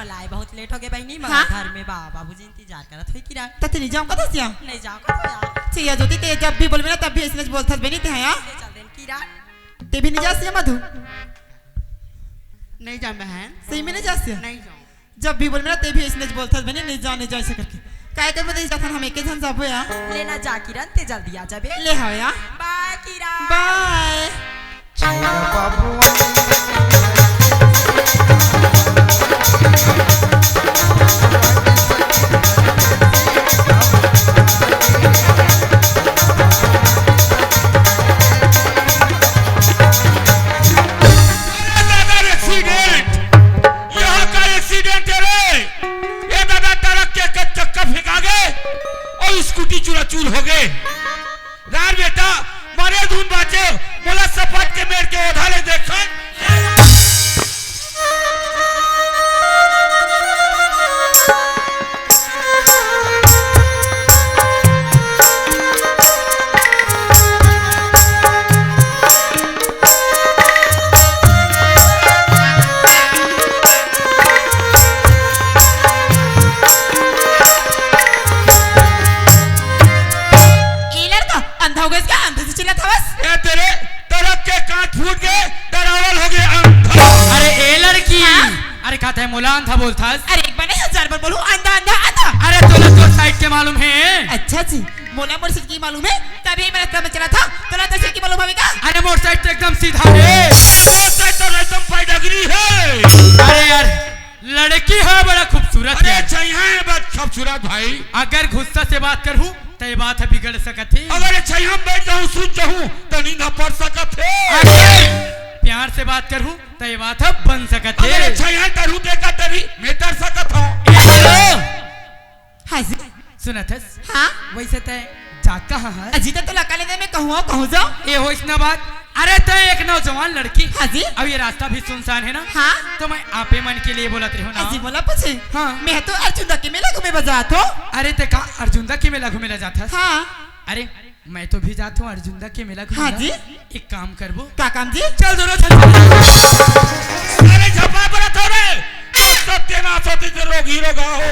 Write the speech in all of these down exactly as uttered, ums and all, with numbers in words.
लाए बहुत लेट हो गए बहिनी, मगर हाँ? घर में बा-, बाबूजी इंतजार करत होई किरण। त ते नहीं जाऊँ कथा सिया? नहीं जाऊँ कथा यार। सिया ज्योति, ते जब भी बोलबे ना, तब भी ऐसे बोलथस बहिनी, ते हाँ? ले चल देन किरण। ते भी नहीं जा सिया मधु? नहीं जा बहन। सही में नहीं जा सिया? नहीं जाऊँ। जब भी बोलबे ना, ते भी ऐसे बोलथस बहिनी, नहीं जा, नहीं जा ऐसे करके। काय कर बदे जाथन हम एके झन जाबो यार। लेना जा किरण, ते जल्दी आ जाबे। ले हव यार। बाय किरण। बाय। अरे दादा, एक्सीडेंट! यहाँ का एक्सीडेंट है रे। ये दादा, ट्रक के एक चक्का फेंका गे और स्कूटी चूराचूर हो गे। रार बेटा, मरे धुन बाचे, मोला सपाट के मेड़ के ओधा ले देखन। ए लड़का, अंधा हो गइस का? अंधे से चिल्लात हवस? ए तेरे, ट्रक के कांच फूट गे, डरावल हो गे अंधा। अरे ए लड़की, हाँ? अरे का तैं मोला अंधा बोलथस? अरे एक बार नहीं, हजार बार बोलूं, अंधा, अंधा, अंधा। अरे तोला तोर साइड के मालूम हे? अच्छा जी, मोला मोर साइड के मालूम हे, तभी मैं रस्ता में चलाथंव, तोला तोर साइड के मालूम हवे का? अरे मोर साइड तो एकदम सीधा हे। तोर साइड तो एकदम पैडगरी हे। अरे यार, लड़की हे बड़ा खूबसूरत अरे हे। अच्छा, यहाँ है बात खूबसूरत भाई। अगर गुस्सा से बात करहूँ, त ये बात ह बिगड़ सकत हे। अगर अच्छा, यहाँ बैठ जाऊँ, सुत जाऊँ, त नींद ह पड़ सकत हे। अगर प्यार से बात करहूँ, त ये बात ह बन सकत हे। अगर अच्छा, यहाँ टरहूँ, त एका टरी में तर सकत हूँ। ए, सुनो। हाँ जी। सुनत हस? हाँ। वैसे तैं जात कहाँ हस? अजी, त तोला का लेना, मैं कहूँ, कहूँ जाऊँ। ए हो इसना बात। अरे तैं एक नौजवान लड़की। हाँ जी। अब ये रास्ता भी सुनसान हे ना? हाँ। तो मैं आपे मन के लिए बोलत रहे हूँ ना। अजी, मोला पूछे? हाँ। मैं तो अर्जुंदा के मेला घूमे बर जात हूँ। अरे तैं का अर्जुंदा के मेला घूमे ला जात हस? हाँ। अरे मैं तो भी जात हूँ अर्जुंदा के मेला घूमे हाँ ला। जी। एक काम करबो। का काम जी? चल दोनों झन। अरे झपा परत हो रे। सत्यनाश होती ते रोगी रोगा हो।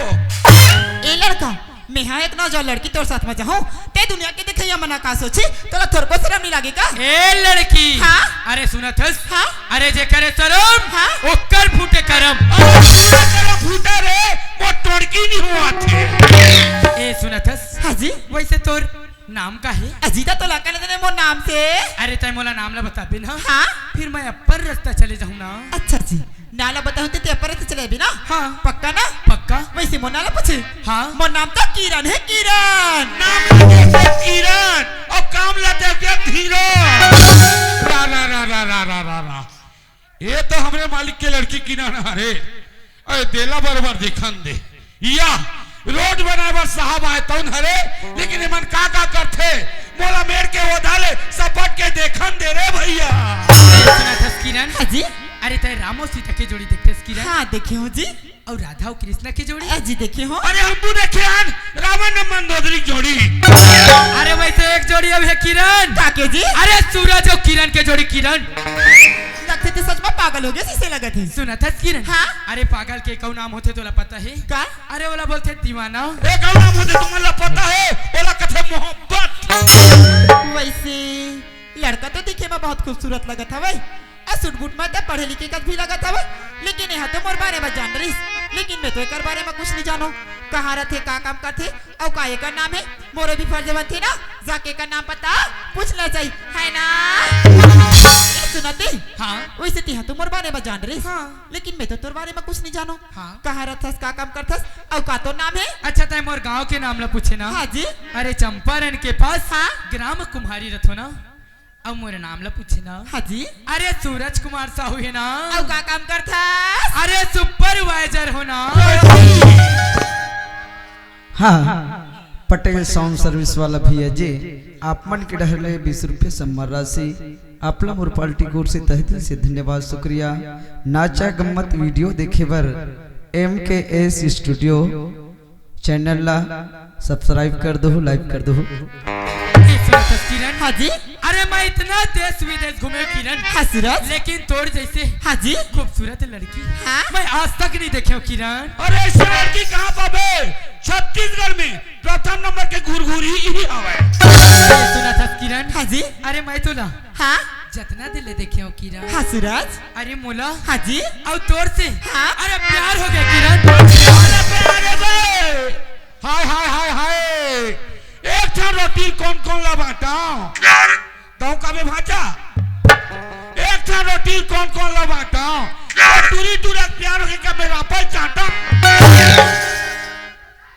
ए लड़का, मेहा एक नौजवान लड़की तोर साथ में जाहूं, तैं दुनिया के देखइया मन का सोचही, तोला थोरको शरम नहीं लागे का? ए लड़की। हाँ? अरे सुनत हस? हाँ? अरे जेकर शरम, हाँ? ओकर फूटे करम। अरे फूटे करम फूटे रे, वो टोड़की नहीं हुआ थे। ए सुनत हस? हाँ जी। वैसे तोर नाम का हे? अजी, त तोला का लेना मोर नाम से। अरे तैं मोला नाम ला बताबे ना। हाँ? फिर मैं अब्बड़ रस्ता चले जाहूँ ना। अच्छा जी। नाम ला बताहूँ त तैं अब्बड़ रस्ता चले जाबे ना? हाँ। पक्का ना? पक्का। वैसे मोर नाम ला पूछे? हाँ। मोर नाम तो किरण हे, किरण। नाम ला देखे किरण अउ काम ला देखे धीरन। रा, रा, रा। ये तो हमरे मालिक के लड़की किरण हरे। अरे देला बरोबर देखन दे। या रोड बनाए बर साहब आए तउन हरे, लेकिन एमन का का करथे, मोला मेड़ के ओधा ले सपट के देखन दे रे भैया। सुनत हस किरण? हाँ जी। अरे तैं राम अउ सीता के जोड़ी देखथस किरण? हाँ, देखे हूँ जी। अउ राधा अउ कृष्णा के जोड़ी? अ, जी देखे हूँ। अरे हम तो देखे हन रावण अउ मंदोदरी के जोड़ी। अरे वैसे एक जोड़ी अउ हे किरण। का के जी? अरे सूरज अउ किरण के जोड़ी किरण। लगथे ते सच में पागल हो गे, अइसे लगत हे। सुनत हस किरण? हाँ? अरे पागल के कउ नाम होथे तोला पता हे? का? अरे ओला बोलथे दीवाना। ए, कउ नाम होथे तुमन ला पता हे? ओला कथे मोहब्बत। वैसे लड़का तो दिखे में बहुत खूबसूरत लगत हवय। अ सूट बूट में त पढ़े लिखे कस भी लगत हवय, लेकिन एहा तो मोर बारे में जान रहिस। लेकिन मैं तो एकर बारे में कुछ नहीं जानों। कहाँ रथे, का काम करथे, अउ का एकर नाम हे? मोरो भी फर्ज बनथे ना, जाके एकर नाम पता पूछना चाहिए, है ना? ए, सुनत हे? हाँ। वैसे तेहा तो मोर बारे में जान रहिस। हाँ। लेकिन मैं तो तोर बारे में कुछ नहीं जानों। हाँ। कहाँ रथस, का काम करथस, अउ का तोर नाम हे? अच्छा, तैं मोर गांव के नाम ला पूछे ना? हाँ जी। अरे चंपारण के पास हाँ। ग्राम कुम्हारी रथों ना। अउ मोर नाम ला पूछे ना? हाँ जी। अरे सूरज कुमार साहू हे ना? अउ का काम करथस? अरे सुपरवाइजर हों ना। हाँ, पटेल साउंड सर्विस वाला भैया जी, आप मन के डहर ले बीस रुपया सम्मान राशि आप ला मोर पार्टी की ओर से तहे दिल से धन्यवाद, शुक्रिया। नाचा गम्मत वीडियो देखे बर एम के एस स्टूडियो चैनल ला सब्सक्राइब कर दो, लाइक कर दो। ए, सुनत हस किरण? हाँ जी। अरे, मैं इतना देश विदेश घूमे हँव किरण, हाँ सूरज। लेकिन तोर जइसे, हाँ जी, खूबसूरत लड़की, हाँ, मैं आज तक नहीं देखे हँव किरण। अरे, अइसे लड़की कहाँ पाबे? छत्तीसगढ़ में प्रथम नंबर के घुरघुरी इही हवय। सुनथस किरण? हाँ जी। अरे, मैं तोला, हाँ, जतना दिन ले देखे हँव किरण। हाँ सूरज। अरे मोला, हाँ जी, अउ तोर से, हाँ, अरे प्यार हो गे किरण। अरे प्यार हो गे। हाय, हाय, हाय, हाय। एक ठन रोटी कोन कोन ला बाँटँव? तँव काबे भाँचा? एक ठन रोटी कोन कोन ला बाँटँव? टूरी टूरा प्यार हो गे का मेरा अपन चाँटँव।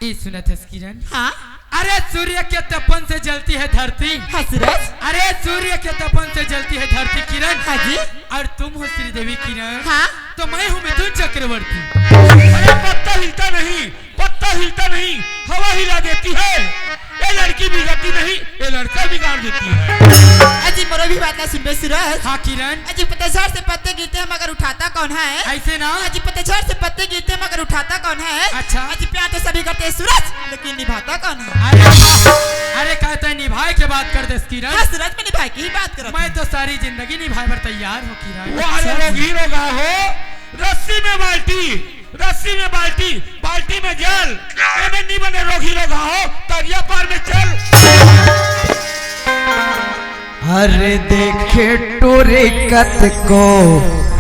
ए सुनथस किरण? हाँ। अरे सूर्य के तपन से जलती है धरती। हाँ सूरज। अरे सूर्य के तपन से जलती है धरती किरण। हाँ जी। अउ तुम हो श्रीदेवी किरण। हाँ। तो मैं हूँ मिथुन चक्रवर्ती। अरे पत्ता हिलता नहीं, पत्ता हिलता नहीं, हवा हिला देती है। ये लड़की बिगड़ती नहीं, ये लड़का बिगाड़ देती है। अजी मोरो भी बात ला सुनबे सूरज। हाँ किरण। अजी पतझड़ से पत्ते गिरते हैं मगर उठाता कौन है? अइसे ना। अजी पतझड़ से पत्ते गिरते हैं मगर उठाता कौन है? अच्छा। अजी प्यार तो सभी करते हैं सूरज, लेकिन निभाता कौन है? अरे, अरे कहते हैं निभाए के बात कर देस किरण। हाँ सूरज, मैं निभाए की ही बात करत हँव। मैं तो सारी जिंदगी निभाए बर तैयार हँव किरण। वो अरे रोगी रोगा हो, रस्सी में बाल्टी, रस्सी में बाल्टी, बाल्टी में जल। एमे नी बने रोगी रोगा हो, तरिया पार में चल। अरे देखे टोरे कतको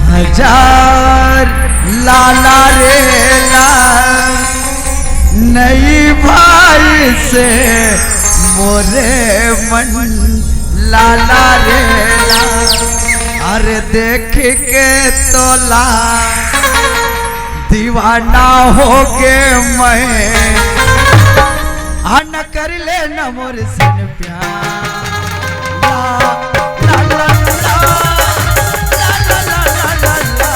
हजार लाला रे ला, नई भाई से मोरे मन लाला रे ला। अरे देख के तोला दीवाना हो गे मैं, आ न कर ले न मोर सन प्यार। ला, ला, ला, ला, ला।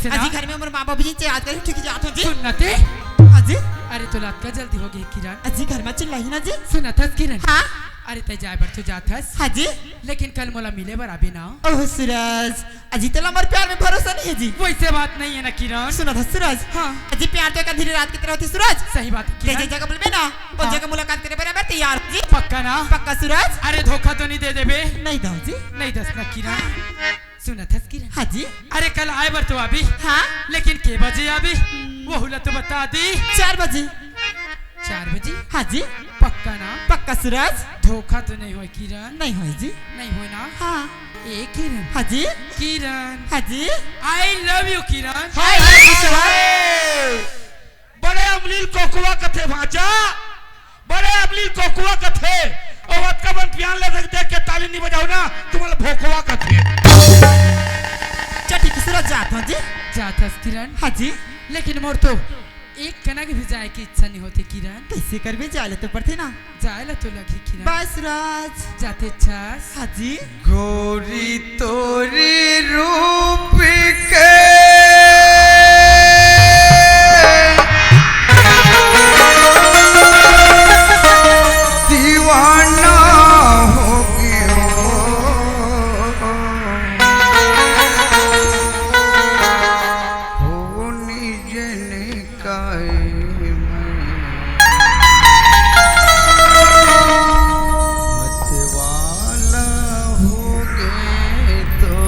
सुना। अजी, घर में मोर माँ बाबू जी से याद करी, ठीक जात हो जी। सुन ना ते। हाँ जी। अरे, तोला अतका जल्दी हो गई, किरण। अजी, घर में चिल्लाही ना जी। सुनत हस, किरण? हाँ। अरे, तैं जाए बर तो जात हस। हाँ जी। लेकिन कल मोला मिले बर आबे ना। ओह, सूरज, अजी, तोला मोर प्यार में भरोसा नहीं है जी। वैसे बात नहीं है ना, किरण। सुनत हस, सूरज? हाँ। अजी, प्यार तो एक अंधेरी रात की तरह होथे, सूरज। सही बात है, किरण। जगह बोलबे ना, वो हाँ। जगह मुलाकात करे बर मैं तैयार हूँ जी। पक्का ना? पक्का, सूरज। अरे, धोखा तो नहीं दे देबे? नहीं दो जी। नहीं दस ना, किरण। सुनत हस, किरण? हाँ जी। अरे, कल आए बर तो आबी। हाँ। लेकिन के बजे आबी? हम्म। वहू ला तो बता दी। चार बजे। चार बजे? हाँ जी। पक्का ना? पक्का, सूरज। धोखा तो नहीं होय, किरण? नहीं होय जी। नहीं होय ना? हाँ। ए, किरण। हाँ जी। किरण। हाँ जी। I love you, किरण। हाय, हाय, हाय, हाय। बड़े अमलील कोकवा कथे भांचा, बड़े अमलील कोकवा कथे। अउ अतका बन पियान ला देख देख के ताली नहीं बजाओ ना, तुम्हारा भोकवा कथे। चल ठीक है सूरज, जात हूँ जी। जात हस किरण? हाँ जी। लेकिन मोर तो एक कना के भी जाए के इच्छा नहीं होथे किरण। कैसे करबे, जाए ले तो पड़थे ना। जाए ला तो लगही किरण। बाय सूरज। जात हस? हाँ जी। गोरी तोरे रूप के दीवाना हो गयो। हो निजन काय मैं मतवाला हो गए तो।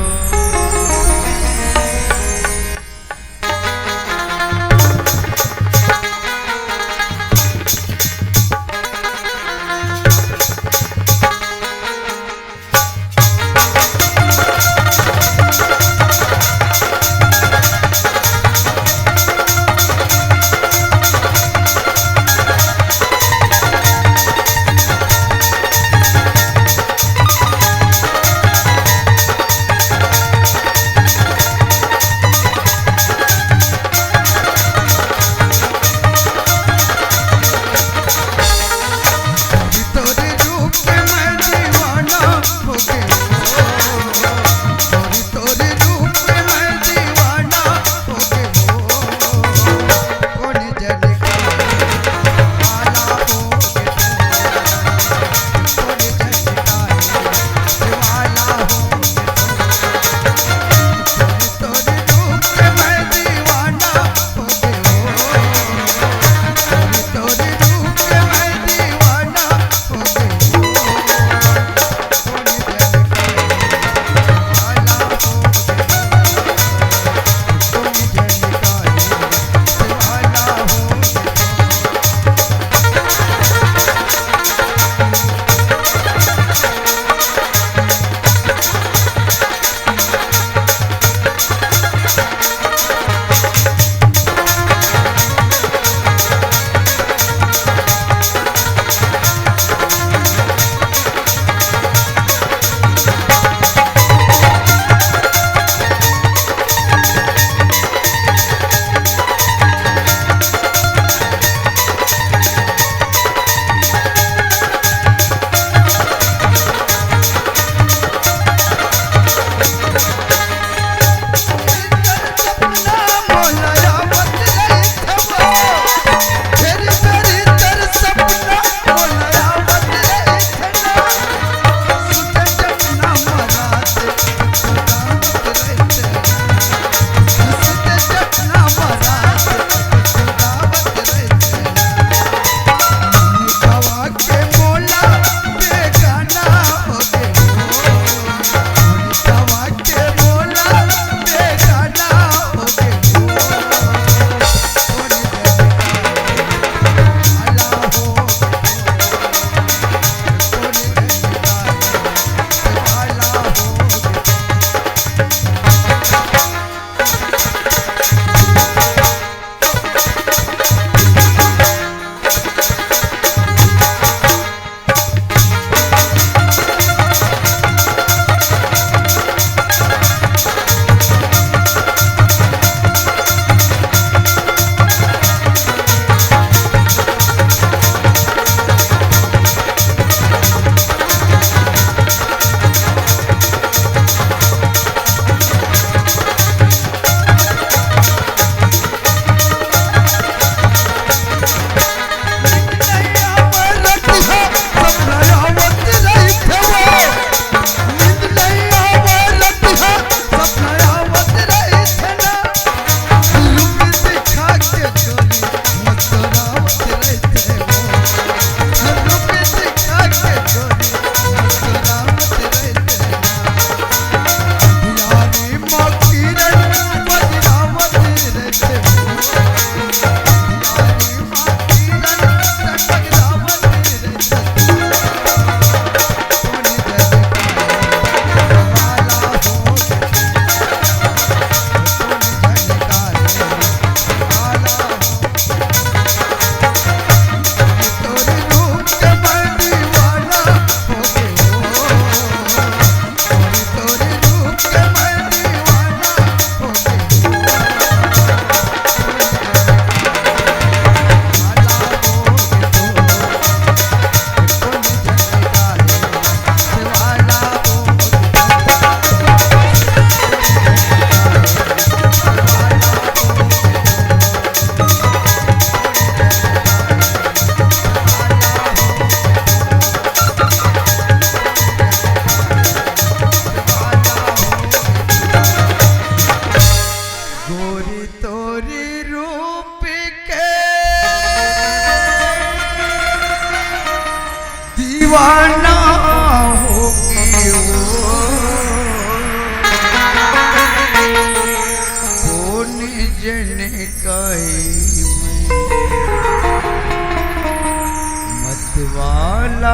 मैं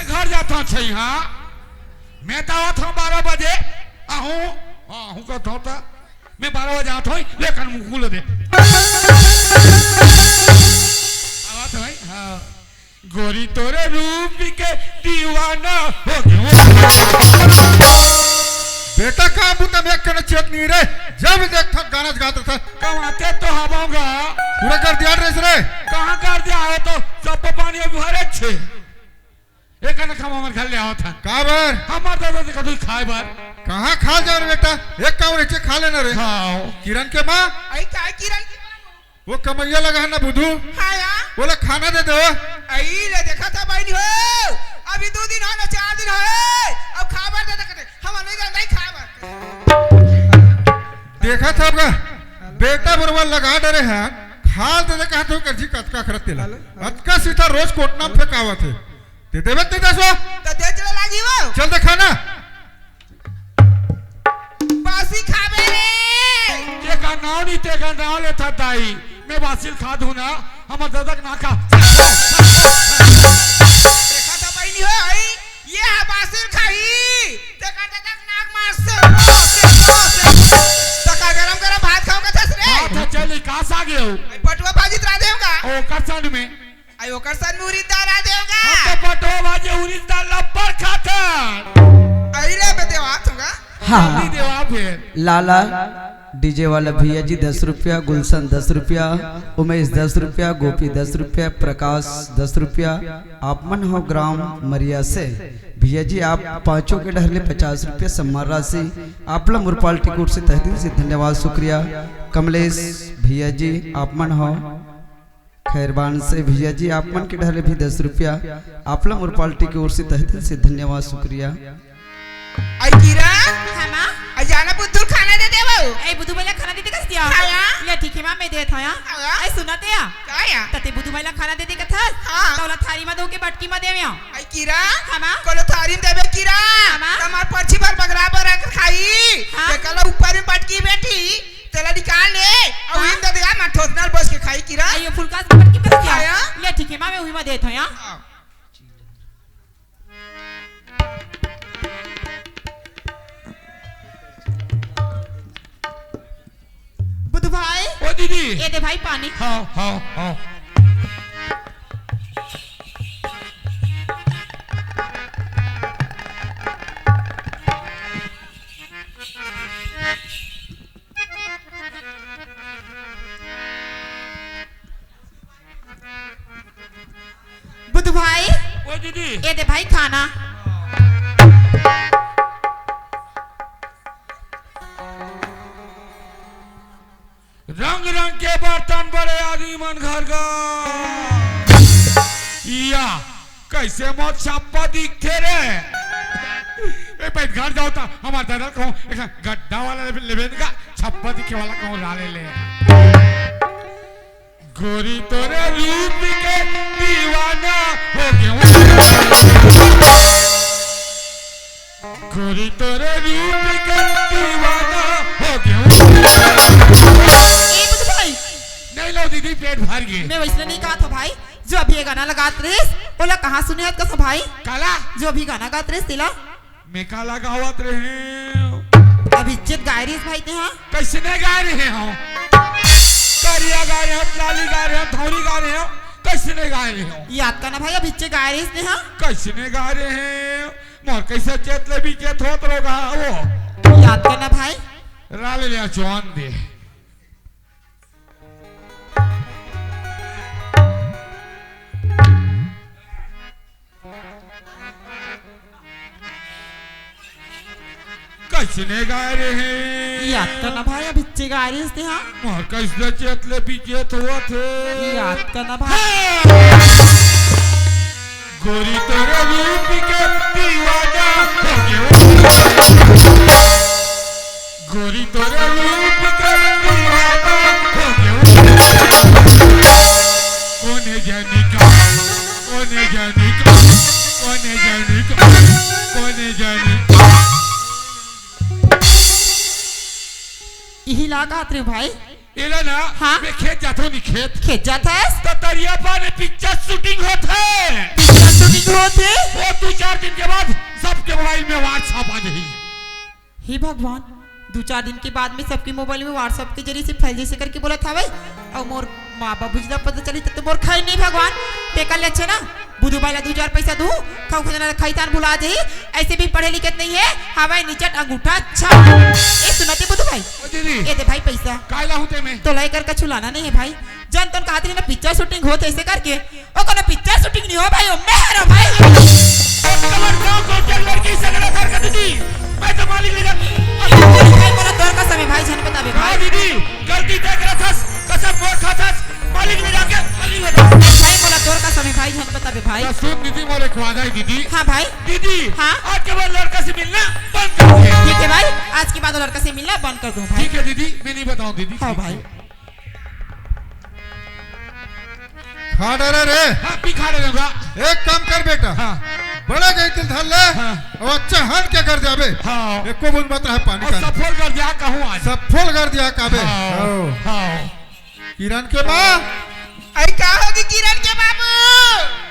घर जात हंव छई, हाँ। मैं तो आवत हंव बारह बजे। आहूं, हाँ, आहूं कहत हंव त। मैं बारह बजे आवत हंव, ले कान मुंह खुल दे। आवत हंव, हाँ। गोरी तोरे रूप के दीवाना हो गयो। बेटा, काम बुता में एक कने चेत नहीं रे, जब देखथस गाना गात रहिथस। कमाते तो हवंव गा। पूरा कर दिया ड्रेस रे। कहाँ कर दिया है तो सब पानी अभी भरे छे। एक कने खामा हमर घर ले आवत हन। का बर? हमर दादा जी कथू खाए बर। कहाँ खा जाओ रे बेटा, एक काम रहिथे खा लेना रे। खाओ। किरण के माँ। आई का किरण के माँ? वो कमैया लगा है ना बुधू। हाँ या। बोला खाना दे दो। आई ले देखा था बहनी हो, अभी दो दिन हो ना चार दिन हो, अब खाबर दे दे, हम नहीं जानते खाबर। देखा था आपका बेटा बरोबर लगा डरे हैं, खाल दे दे कहा तो कर जी कतका खरत तेला। हेलो। अतका सीधा रोज कोटना में फेंकावत है। दे देबे ते दसो। तो दे चला लागी वो। चल देखा ना। बासी खाबे रे। तेका नाव नहीं, तेका नाव लेथा दाई। मैं बासी ल खा दूं ना, हमर ददक ना खा। देखा था बहनी हो, आई, ये हा बासी ल खाई। तेका ददक नाक मार से, से, से। तका गरम गरम भात खाओ कथस रे। भात ह चली, का साग लेव? आई पटुआ भाजी तरा देव का। ओ, करसन में। आई ओकर सन में उरीद दाल आ देव का। हम तो पटवा भाजी उरीद दाल लब्बर खाथन। आई रे बे देवा थोगा। हाँ। जल्दी देवा फिर। लाला डीजे वाला भैया जी दस रुपया, गुलशन दस रुपया, उमेश दस रुपया, गोपी दस रुपया, प्रकाश दस रुपया, आप मन हो ग्राम मरिया से। भैया जी आप पांचों के डहर ले पचास रुपया सम्मान राशि, आप ला मुरपाल टिकट से तहे दिल से धन्यवाद शुक्रिया। कमलेश भैया जी आप मन हो खैरबान से भैया जी, आप मन के डहर ले भी दस रुपया, आप ला मोर पार्टी के ओर से तहे दिल से धन्यवाद, शुक्रिया। आई किरण, हाँ, माँ। आई जाना बुद्धू ल खाना दे देवो। ए बुद्धू भाई ला खाना दे दे कस दिया। हाँ, या। ले ठीक है माँ, मैं देत हंव या। हाँ, या। ए सुनत या। का या? तते बुद्धू भाई ला खाना दे दे कथस। हाँ। त ओला थारी म दे के बटकी म देव या। आई किरण, हाँ, माँ। कोनो थारी म देबे किरण। हाँ, माँ। त हमर परछी भर बगरा बर खाही। हाँ। तेकर ला ऊपर में बटकी बैठी। तेला निकाल ले, अउ हाँ? इन दे दे, मैं ठोसना ल बस के खाई किरण। आइयो, फुलकास बटकी बस क्या? आया? ले ठीक है, माँ, मैं उही म देत हंव, हाँ? हाँ। बुधू भाई। ओ दीदी। ए दे भाई पानी। हाँ, हाँ, हाँ। बुधू भाई। ओ दीदी। ए दे भाई खाना। रंग रंग के बर्तन बड़े आदमी मन घर का। या। कइसे मोर छप्पा दिखथे रे? ए, भाई, घर जाओ त, हमर दादा कहूँ, एक गड्ढा वाला लेबे, लेबे न का, छप्पा दिखे वाला कहूँ ला ले ले। गोरी तोरे रूप के दीवाना हो गयो। गोरी तोरे रूप के दीवाना हो गयो। ए, बुधू भाई। नहीं लो दीदी, पेट भर गए। मैं वइसने नहीं कहा था भाई। जो अभी ये गाना लगात रहिस, ओला कहाँ सुने हस कस भाई? काला? जो अभी गाना गात रहिस, तेला? मैं काला गावत रहे हंव? अभी चित गाय रहिस भाई ते, हाँ? कइसने गाय रहे हंव? करिया गाय रहे हंव, लाली गाय रहे हंव, धौरी गाय रहे हंव, कइसने गाय रहे हंव? याद करना भाई, अभी चित गाय रहिस ते, हाँ? कइसने गाय रहे हंव? मोर कइसे चेत ले भी चेत होत रहोगा वो? याद करना भाई। राले ले चौन दे। कइसने गाय रहे हंव? याद करना भाई, अभी चित गाय रहिस ते, हाँ? मोर कइसे चेत ले भी चेत होवत हे। याद करना भाई। हाँ। गोरी तोरे रूप के दीवाना हो गयो। गोरी तोरे रूप के दीवाना हो गयो। कोने जानी का, कोने जानी का, कोने जानी का, कोने जानी का। इही ला कहत रहे भाई। एला ना, हाँ? मैं खेत जाथों नी खेत। खेत जाथस? तो तरिया पार में पिक्चर शूटिंग होत हे। पिक्चर शूटिंग होत हे? वो दू चार दिन के बाद सबके मोबाइल में WhatsApp आ जाही। हे भगवान, दू चार दिन के बाद में सबके मोबाइल में WhatsApp के जरिए से फैल जइसे करके बोलत हवय, अउ मोर माँ बाबूजी ला पता चली त तो मोर खाई नहीं भगवान। तेकर ले अच्छा ना बुधू भाई ला दू चार पैसा दू, खाऊ खजाना ला खाई तान भुला जाही। ऐसे भी पढ़े लिखे नहीं है, हवाई निचट अंगूठा छाप। ए सुनते बुधू भाई, ओ दीदी। ए दे भाई पैसा। काय लाहूं ते में? तोला एकर कछु लाना नहीं है भाई। जन तन कहत रही ना पिक्चर शूटिंग होत ऐसे करके, ओ कोनो पिक्चर शूटिंग नहीं हो भाई, ओ मेहर हो भाई। कमर गांव को जंगल की सगड़ा थर का दीदी, मैं तो मालिक ले जा। भाई मोला तोर कसम है भाई, झन बताबे हाँ भाई। दीदी, गलती देख रहा था, कसम मोर खाथस, मालिक ले जाके मालिक बता। भाई मोला तोर कसम है भाई, झन बताबे भाई। तो सुन दीदी, मोर एक वादा है दीदी। हाँ भाई। दीदी, हाँ? आज के बाद लड़का से मिलना बंद कर दे। ठीक है भाई, आज के बाद लड़का से मिलना बंद कर दूं भाई। ठीक है दीदी, मैं नहीं बताऊं दीदी। हाँ ठीक भाई। है। खा डरे रे। हाँ, पी खा डरे होगा। एक काम कर बेटा। हाँ। बड़ा गई दिल धर ले। हाँ। अउ अच्छा हन के कर जाबे। हाँ। एको बूंद मत रहे पानी अउ का। सफल कर दिया कहूँ आज। सफल कर दिया काबे। हाँ। हाँ। हाँ। किरण के माँ। आई का होगी किरण के बाबू?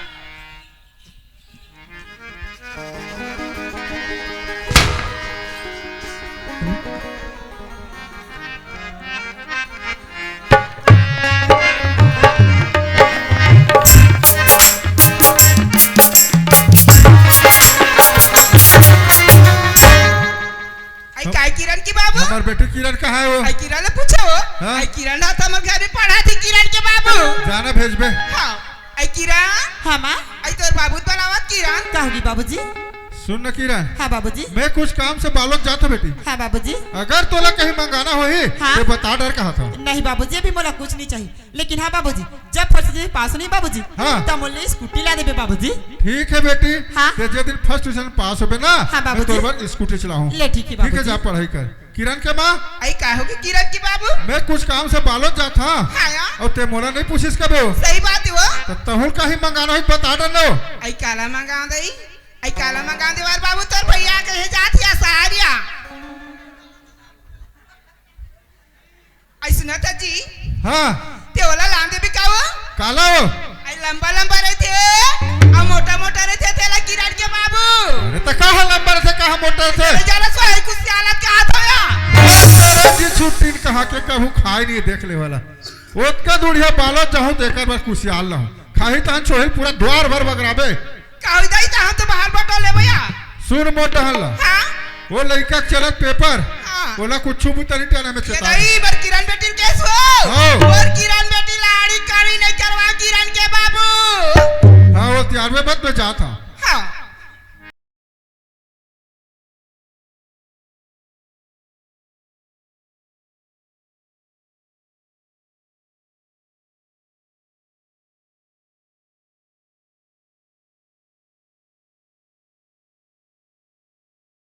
आई काय किरण के बाबू? हमार बेटी किरण कहाँ है वो? आई किरण ले पूछो वो। हाँ? आई किरण ना तो हमार घर में पढ़ा थी किरण के बाबू। जाना भेजबे। हाँ। आई किरण। हाँ माँ। आई तोर बाबू तो बुलावत किरण। का होगी बाबूजी? सुन न किरण। हाँ बाबूजी। मैं कुछ काम से बालोद जात हूँ बेटी। हाँ बाबूजी। अगर तोला कहीं मंगाना होही हाँ। तो बता डर कहा था। नहीं बाबूजी, अभी मोला कुछ नहीं चाहिए, लेकिन हाँ बाबूजी, जब फर्स्ट डिवीजन पास होही बाबूजी, हाँ। तब मोला स्कूटी ला देबे बाबूजी। ठीक है बेटी। हाँ। ते जे दिन फर्स्ट डिवीजन पास होबे ना, हाँ मैं बाबूजी। तोर बर स्कूटी चलाहूँ। ले ठीक है ठीक है, बाबूजी। जा पढ़ाई कर। किरण के माँ। आई का होगी किरण के बाबू? मैं कुछ काम से बालोद जात हूँ। हाँ यार। अउ ते मोला नहीं पूछिस कभू। सही बात है वो। तो तहुल कहीं मंगाना होही बता डर नो। आई काला मंगा दई। आई काला मंगा दे वार बाबू, तोर भैया कहे जात या सारिया। आई सुनत जी। हाँ। ते ओला लान देबे का वो? काला वो? आई लंबा लंबा रहिथे, अउ मोटा मोटा रहिथे, तेला किरण के बाबू। अरे त कहाँ लंबा रहिथे, कहाँ मोटा रहिथे? अरे जरा सो आई कुछ हालत के हाथ होया। अरे जी छुट्टी न कहा के कहूँ खाए नहीं देख ले वाला। ओतका दूरिया बालोद जाहूँ त एकर बर कुसियार लाहूँ। खाही तहन छोहिल पूरा द्वार भर बगराबे। का होई दाई, तहन तो बाहर बटोले भैया। सुन मोर डहन ला। हाँ? वो लइका के चलत पेपर, हाँ। ओला कुछु बुता नहीं टाले में ये चेता। दाई, बर किरण बेटी केस हो। हाँ। बर किरण बेटी लाड़ी काड़ी नहीं करवा किरण के बाबू। हाँ, वो तैयार में मत में जात हूँ।